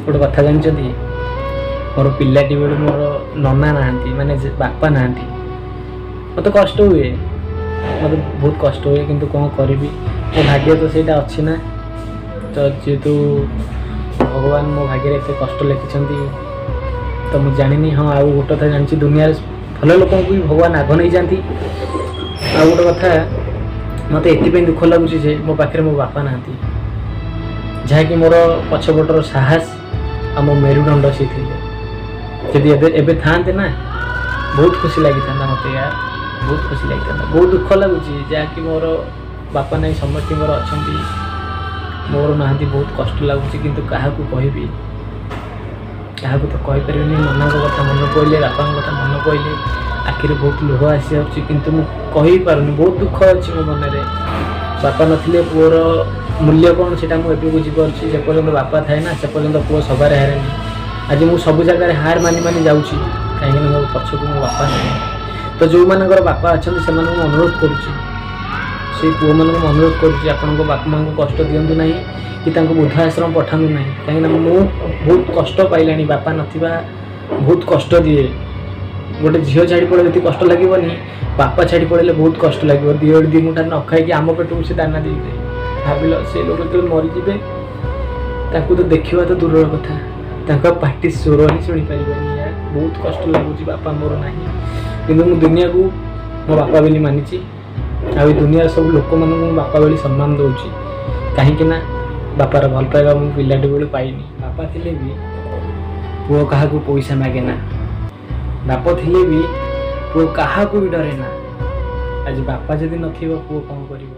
ଗୋଟେ କଥା ଜାଣିଛନ୍ତି? ମୋର ପିଲାଟି ବେଳୁ ମୋର ନନା ନାହାନ୍ତି, ମାନେ ବାପା ନାହାନ୍ତି। ମୋତେ କଷ୍ଟ ହୁଏ, ମୋତେ ବହୁତ କଷ୍ଟ ହୁଏ, କିନ୍ତୁ କ'ଣ କରିବି, ମୋ ଭାଗ୍ୟ ତ ସେଇଟା ଅଛି ନା। ତ ଯେହେତୁ ଭଗବାନ ମୋ ଭାଗ୍ୟରେ ଏତେ କଷ୍ଟ ଲେଖିଛନ୍ତି, ତ ମୁଁ ଜାଣିନି। ହଁ, ଆଉ ଗୋଟେ କଥା ଜାଣିଛି, ଦୁନିଆରେ ଭଲ ଲୋକଙ୍କୁ ବି ଭଗବାନ ଆଗ ନେଇଯାଆନ୍ତି। ଆଉ ଗୋଟେ କଥା, ମୋତେ ଏଥିପାଇଁ ଦୁଃଖ ଲାଗୁଛି ଯେ ମୋ ପାଖରେ ମୋ ବାପା ନାହାନ୍ତି, ଯାହାକି ମୋର ପଛପଟର ସାହସ ଆଉ ମୋ ମେରୁଦଣ୍ଡ ସିଏ ଥିଲେ। ଯଦି ଏବେ ଏବେ ଥାଆନ୍ତେ ନା, ବହୁତ ଖୁସି ଲାଗିଥାନ୍ତା ମୋତେ ୟାର, ବହୁତ ଖୁସି ଲାଗିଥାନ୍ତା। ବହୁତ ଦୁଃଖ ଲାଗୁଛି, ଯାହାକି ମୋର ବାପା ନାହିଁ। ସମସ୍ତଙ୍କର ଅଛନ୍ତି, ମୋର ନାହାନ୍ତି। ବହୁତ କଷ୍ଟ ଲାଗୁଛି, କିନ୍ତୁ କାହାକୁ କହିବି? କାହାକୁ ତ କହିପାରିବିନି। ନନାଙ୍କ କଥା ମନେ ପଡ଼ିଲେ, ବାପାଙ୍କ କଥା ମନେ ପଡ଼ିଲେ ଆଖିରେ ବହୁତ ଲୁହ ଆସିଯାଉଛି, କିନ୍ତୁ ମୁଁ କହିପାରୁନି। ବହୁତ ଦୁଃଖ ଅଛି ମୋ ମନରେ। ବାପା ନଥିଲେ ପୁଅର ମୂଲ୍ୟ କ'ଣ, ସେଇଟା ମୁଁ ଏବେ ବୁଝିପାରୁଛି। ଯେପର୍ଯ୍ୟନ୍ତ ବାପା ଥାଏ ନା, ସେ ପର୍ଯ୍ୟନ୍ତ ପୁଅ ସଭାରେ ହାରେନି। ଆଜି ମୁଁ ସବୁ ଜାଗାରେ ହାର ମାନି ମାନି ଯାଉଛି, କାହିଁକିନା ମୋ ପଛକୁ ମୋ ବାପା ନାହିଁ। ତ ଯେଉଁମାନଙ୍କର ବାପା ଅଛନ୍ତି, ସେମାନଙ୍କୁ ମୁଁ ଅନୁରୋଧ କରୁଛି, ସେଇ ପୁଅମାନଙ୍କୁ ମୁଁ ଅନୁରୋଧ କରୁଛି, ଆପଣଙ୍କ ବାପା ମାଆଙ୍କୁ କଷ୍ଟ ଦିଅନ୍ତୁ ନାହିଁ କି ତାଙ୍କୁ ବୃଦ୍ଧ ଆଶ୍ରମ ପଠାନ୍ତୁ ନାହିଁ। କାହିଁକିନା ମୁଁ ବହୁତ କଷ୍ଟ ପାଇଲାଣି। ବାପା ନଥିବା ବହୁତ କଷ୍ଟ ଦିଏ। ଗୋଟେ ଝିଅ ଛାଡ଼ି ପଳେଇଲେ ଯେତିକି କଷ୍ଟ ଲାଗିବନି, ବାପା ଛାଡ଼ି ପଳେଇଲେ ବହୁତ କଷ୍ଟ ଲାଗିବ। 2 ଓଳି 2 ମୁଠା ନ ଖାଇକି ଆମ ପେଟକୁ ସେ ଦାନା ଦେଇଥାଏ। ଭାବିଲ, ସେ ଲୋକ ଯେତେବେଳେ ମରିଯିବେ, ତାଙ୍କୁ ତ ଦେଖିବା ତ ଦୂରର କଥା, ତାଙ୍କ ପାଟି ସ୍ୱର ହିଁ ଶୁଣିପାରିବନି ୟାର। ବହୁତ କଷ୍ଟ ଲାଗୁଛି, ବାପା ମୋର ନାହିଁ। କିନ୍ତୁ ମୁଁ ଦୁନିଆକୁ ମୋ ବାପା ବୋଲି ମାନିଛି ଆଉ ଏ ଦୁନିଆର ସବୁ ଲୋକମାନଙ୍କୁ ମୁଁ ବାପା ଭଳି ସମ୍ମାନ ଦେଉଛି, କାହିଁକି ନା ବାପାର ଭଲ ପାଇବା ମୁଁ ପିଲାଟି ବେଳୁ ପାଇନି। ବାପା ଥିଲେ ବି ପୁଅ କାହାକୁ ପଇସା ମାଗେ ନା। ବାପ ଥିଲେ ବି ପୁଅ କାହାକୁ ବି ଡରେ ନା। ଆଜି ବାପା ଯଦି ନଥିବ, ପୁଅ କ'ଣ କରିବ?